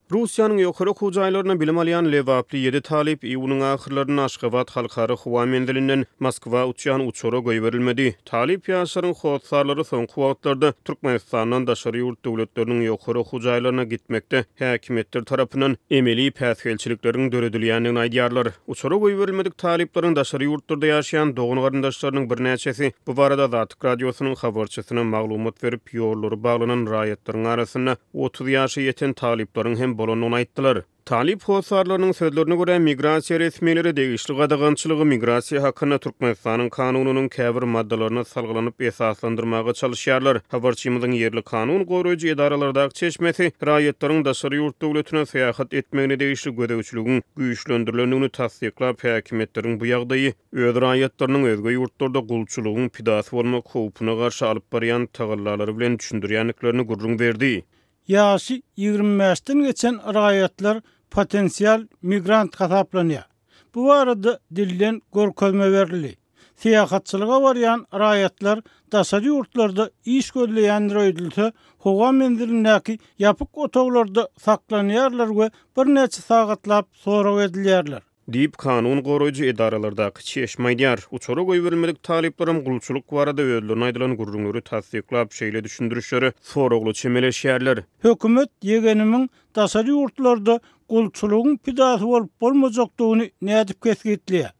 Russiýanyň ýokary okuw jaýlarynda bilim alýan lebaply ýedi talyp iýunyň ahyrlarynda Aşgabat halkara howa menzilinden Moskwa uçýan uçara goýberilmedi. Talyp ýaşlaryň hossarlary soňky wagtlarda Türkmenistandan daşary ýurt döwletleriniň ýokary okuw jaýlaryna gitmekde häkimiýetler tarapyndan emeli päsgelçilikleriň döredilýändigini aýdýarlar. Uçara goýberilmedik talyplaryň daşary ýurtlarda ýaşaýan dogan-garyndaşlarynyň birnäçesi bu barada Azatlyk Radiosynyň habarçysyna maglumat berip, ýollary baglanan raýatlaryň arasynda 30 ýaşa ýeten talyplaryň hem bolandygyny aýtdylar. Talyp hossarlarynyň sözlerine görä, migrasiýa resmileri degişli gadagançylygy Migrasiýa hakynda Türkmenistanyň Kanunynyň käbir maddalaryna salgylanyp esaslandyrmaga çalyşýarlar. Habarçymyzyň ýerli kanun goraýjy edaralardaky çeşmesi raýatlaryň daşary ýurt döwletine syýahat etmegine degişli gözegçiligiň güýçlendirilendigini tassyklap, häkimiýetleriň bu ýagdaýy öz raýatlarynyň özge ýurtlarda gulçulygyň pidasy bolmak howpuna garşy alyp barýan tagallalary bilen düşündirýändiklerini gürrüň berdi. Ýaşy 25-den geçen raýatlar potensial migrant hasaplanýar. Bu barada dilden görkezme berildi. Syýahatçylyga barýan raýatlar daşary ýurtlarda iş gözleýändir öýdülse, howa menzilindäki ýapyk otaglarda saklanýarlar we birnäçe sagatlap sorag edilýärler. Diýip, kanun goraýjy edaralardaky çeşme aýdýar. Uçara goýberilmedik talyplaram gulçulyk barada özlerine aýdylan gürrüňleri tassyklap, şeýle düşündirişlere soragly çemeleşýärler. Hökümet ýegenimiň daşary ýurtlarda gulçulygyň pidasy bolup bolmajakdygyny nädip kesgitleýär?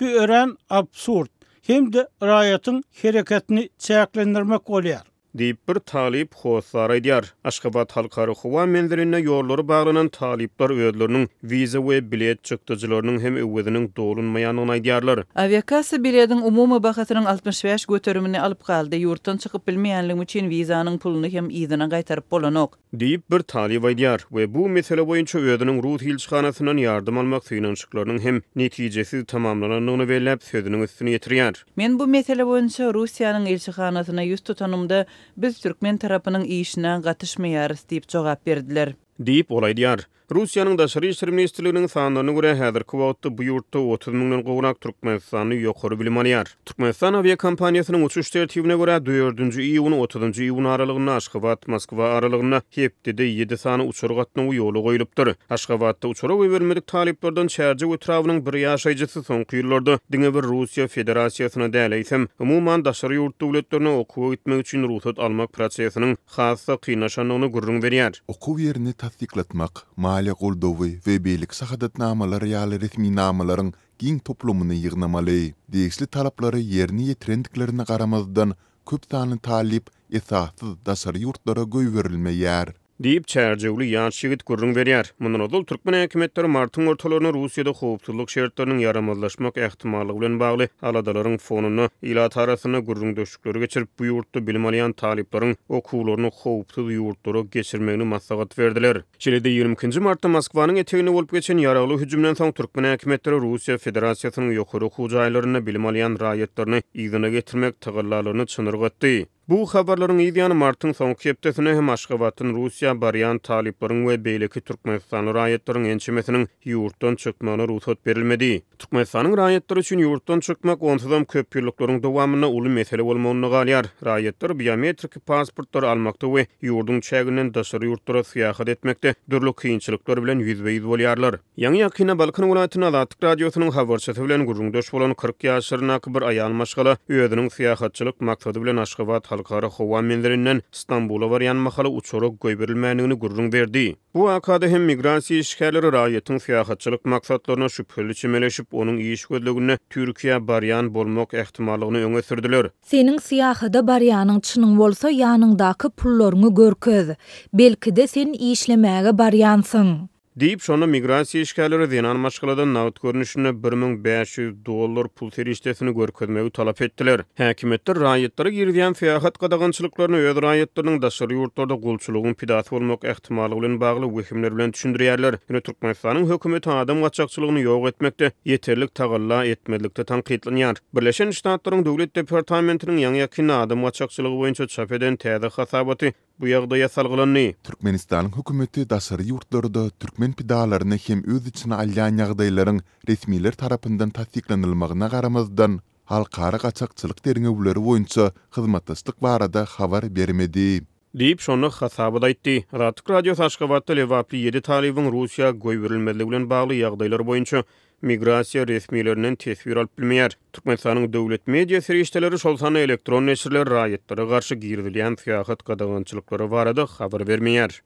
Bu örän absurd hem-de raýatyň hereketini çäklendirmek bolýar. Diýip, bir talyp hossary aýdýar. Aşgabat halkara howa menzilinde ýollary baglanan talyplar özleriniň wiza we bilet çykdajylarynyň hem öweziniň dolunmaýandygyny aýdýarlar. Awiakassa bilediň umumy bahasynyň 65 göterimini alyp galdy. Ýurtdan çykyp bilmeýänligim üçin wizanyň puluny hem yzyna gaýtaryp bolanok. Diýip, bir talyp aýdýar we bu mesele boýunça özüniň rus ilçihanasyndan ýardam almak synanyşyklarynyň hem netijesiz tamamlanandygyny belläp, sözüniň üstüni ýetirýär. Men bu mesele boýunça Russiýanyň ilçihanasyna ýüz tutanymda, biz türkmen tarapynyň işine gatyşmaýarys diýip jogap berdiler. Diýip, ol aýdýar. Russiýanyň Daşary işler ministrliginiň sanlaryna görä, häzirki wagtda bu ýurtda 30 müňden gowrak türkmenistanly ýokary bilim alýar. Türkmenistan awiakompaniýasynyň uçuş tertibine görä, dördünji iýun, otuzynjy iýun aralygynda Aşgabat, Moskwa aralygynda hepdede ýedi sany uçar gatnawy ýola goýlupdyr. Aşgabatda uçara goýberilmedik talyplardan Çärjew etrabynyň bir ýaşaýjysy soňky ýyllarda diňe bir Russiýa Federasiýasyna däl, eýsem, umuman daşary ýurt döwletlerine okuwa gitmek üçin rugsat almak prosesiniň has-da kynlaşandygyny gürrüň berýär. Okuw ýerini tassyklatmak, maliýe goldawy we beýleki şahadatnamalar ýaly resminamalaryň giň toplumyny ýygnamaly. Degişli talaplary ýerine ýetirendiklerine garamazdan, köp sanly talyp esassyz daşary ýurtlara goýberilmeýär. Diýip, çärjewli ýaş ýigit gürrüň berýär. Mundan ozal türkmen häkimiýetleri martyň ortalarynda Russiýada howpsuzlyk şertleriniň ýaramazlaşmak ähtimallygy bilen bagly aladalaryň fonunda ilat arasynda gürrüňdeşlikleri geçirip, bu ýurtda bilim alýan talyplaryň okuwlaryny howpsuz ýurtlara geçirmegini maslahat berdiler. Şeýle-de, 22 nji martda Moskwanyň eteginde bolup geçen ýaragly hüjümden soň türkmen häkimiýetleri Russiýa Federasiýasynyň ýokary okuw jaýlarynda bilim alýan raýatlaryny yzyna getirmek tagallalaryny çynyrgatdy. Bu habarlaryň yz ýany martyň soňky hepdesinde hem Aşgabatdan Russiýa barýan talyplaryň we beýleki türkmenistanly raýatlaryň ençemesiniň ýurtdan çykmagyna rugsat berilmedi. Türkmenistanyň raýatlary üçin ýurtdan çykmak onsuzam köp ýyllyklaryň dowamynda uly mesele bolmagynda galýar. Raýatlar biometriki pasportlary almakda we ýurduň çäginden daşary ýurtlara syýahat etmekde dürli kynçylyklar bilen ýüzbe-ýüz bolýarlar. Ýaňy-ýakynda Balkan welaýatynda Azatlyk Radiosynyň habarçysy bilen gürrüňdeş bolan 40 ýaşlaryndaky bir aýal maşgala özüniň syýahatçylyk maksady bilen Aşgabat halkara howa menzilinden Stambula barýan mahaly uçara goýberilmändigini gürrüň berdi. Bu wakada hem migrasiýa işgärleri raýatyň syýahatçylyk maksatlaryna şübheli çemeleşip, onuň iş gözleginde Türkiýä barýan bolmak ähtimallygyny öňe sürdüler. Seniň syýahada barýanyň çynyň bolsa ýanyňdaky pullaryňy görkez. Belkide sen işlemäge barýansyň. Diýip, şonda migrasiýa işgärleri zenan maşgaladan nagt görnüşinde 1500 dollar pul serişdesini görkezmegi talap etdiler. Häkimiýetler raýatlara girizýän syýahat gadagançylyklaryny öz raýatlarynyň daşary ýurtlarda gulçulygyň pidasy bolmak ähtimallygy bilen bagly wehimler bilen düşündirýärler. Ýöne Türkmenistanyň hökümeti adam gaçakçylygyny ýok etmekde ýeterlik tagalla etmezlikde tankytlanýar. Birleşen Ştatlaryň Döwlet departamentiniň ýaňy-ýakynda adam gaçakçylygy boýunça çap eden täze hasabaty bu ýagdaýa salgylandy. Türkmenistanyň hökümeti daşary ýurtlarda türkmen pidalaryny hem öz içine alýan ýagdaýlaryň resmiler tarapyndan tassyklanylmagyna garamazdan, halkara gaçakçylyk derňewleri boýunça hyzmatdaşlyk barada habar bermedi. Diýip, şonda hasabat aýtdy. Azatlyk Radiosy Aşgabatda lebaply ýedi talybyň Russiýa goýberilmezligi bilen bagly ýagdaýlar boýunça migrasiýa resmilerinden teswir alyp bilmeýär. Türkmenistanyň döwlet media serişdeleri, şol sanda elektron neşirler raýatlara garşy girizilýän syýahat gadagançylyklary barada habar bermeýär.